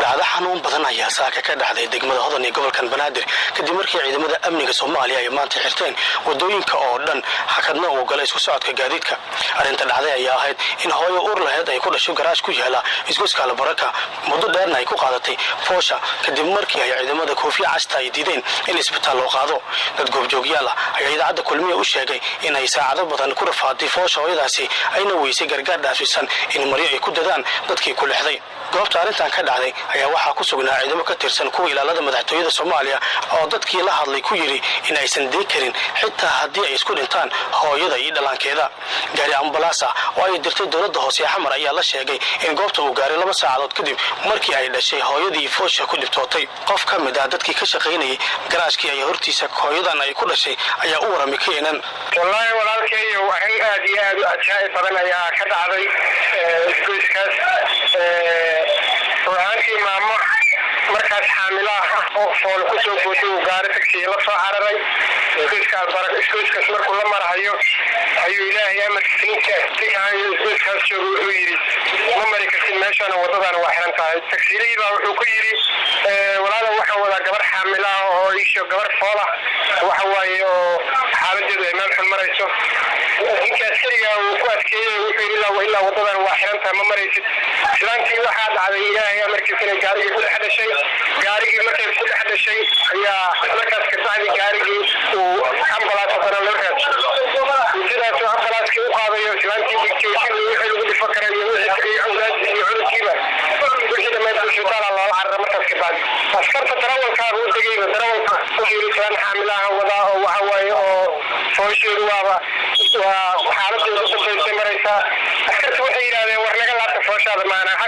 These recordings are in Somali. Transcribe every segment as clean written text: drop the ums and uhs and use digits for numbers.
Dhacdo xanuun badan ayaa saaka ka dhacday degmada Hodan ee gobolkan Banaadir, kadib markii ciidamada amniga Soomaaliya ay maanta xirteen wadooyinka oo dhan, hakadna uu galay isku socodka gaadiidka. Arrinta dhacday ayaa ahayd in hooyo uur laheyd ay ku dhasho garaash ku yaala isgoyska Albaraka, muddo dheerna ay ku qaadatay foosha, kadib markii ay ciidamada koofiya casta ay diideen in isbitaal loo qaado. Dad goobjoogyaal ah ayaa Idaacadda Kulmiya u sheegay in ay saacado badan ku rafaaday foosha hooyadaasi, ayna weysay gargaar dhaafisan in maryo ay ku dadaan dadkii ku lexday. Goobta arrintan ka dhacday ayaa waxaa ku sugnaa ciidamo ka tirsan kuwa ilaalada madaxtooyada Soomaaliya oo dadkii la hadlay ku yidhi in aysan dee karin xitaa haddii ay isku dhintaan hooyada iyo dhallaankeeda. Gaari ambalaas ah oo ay dirtay dowladda hoose ee Xamar ayaa la sheegay in goobta uu gaaray 2 saacadood kadib markii ay dhashay hooyadii foosha ku dhibtootay. Qof ka mid ah dadkii ka shaqaynayay garaashkii ay hortiisa hooyadan ay ku dhashay ayaa u waramay KNN. Wallaahi walaalkayo, arrin aad iyo aad u ajaa'ib badan ayaa ka dhacday isgoyskaas. Ruhaantii maamo markaas xaamilo ah oo fool ku soo booday uu gaari tagsiya la soo cararay isgoyskaas. Markuu la marahayo ayuu Ilaahay amarkiisa ninka askarigahayo isgoyskaas jooga wuxuu yidhi: "Ma mari kartid meeshana, waddadana waa xiran tahay." Tagsiilihii baa wuxuu ku yidhi: "Walaalow, waxaan wadaa gabar xaamilo ah oo iisho gabar foola waxa waaye oo xaaladeedu ay meel xun marayso." Ninka askariga uu ku adkeeyey, wuxuu yidhi: "Ilaa ilaa waddadan waa xiran tahay, ma maraysid." Islaantii waxaa dhacday Ilaahay amarkiisa inay gaarigii ku dhex dhashay. Gaarigii markay ku dhex dhashay ayaa markaas kabacdi gaarigii uu ambalaas haddana loo raadshay. Sidaasuu ambalaaskii u qaadayo islaantii dhigjoojin wixii lagu dhifo kara iyo wixii awlaadii iyo cunugkiiba wixii dhammayd isbitaala loola carara. Markaas kabacdi askarta darawalkaaba u degayba. Darawalka wuxuu yidhi: "Islaan xaamilaha wadaa oo waxa waaye oo foosheedu waaba waa xaaladeedu u dambaysay maraysaa." Askarta waxay yidhahdeen: "War naga laabta, fooshaada maana ha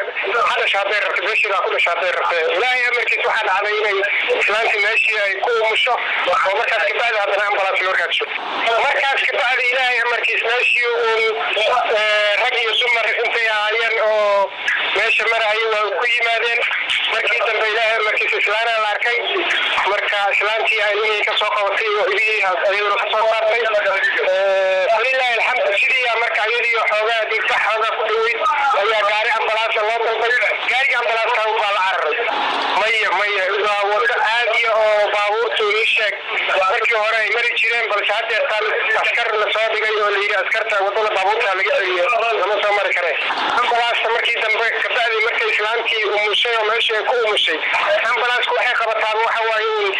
dhasho hadday rabto, meeshiidaa ku dhasho hadday rabto." Ilaahay amarkiis waxaa dhacday inay islaantii meeshii ay ku umusho oo markaas kabacdi haddana ambalaas loo raadsho. Markaas kabacdi Ilaahay amarkiis meeshii uun rag iyo dumar intay ahaayeen oo meesha marahaya waa ku yimaadeen. Markii dambe Ilaahay amarkiis islaanaa la arkay. Marka islaantii ilmihii ka soo qabatay oo ilmihii ayaduna ka soo saartay, falilaahi alxamdu. Sidii marka iyadii xoogaa dhiigbax xoogaa ku dhaweyd ayaa gaari ambalaasa loo dalbay. Gaariga ambalaaska baa la cararay. Maya, maya, waa wado caadiya oo baabuurtu ii sheeg markii hore ay mari jireen, balse haddeertaan askar la soo dhigay oo layidhi askarta wadada baabuurta laga celiyo, lama soo mari kare. Ambalaasta markii dambe kabacdi markay islaantii umushay oo meeshii ay ku umushay, ambalaasku waxay qabataaba waxa waaye uun.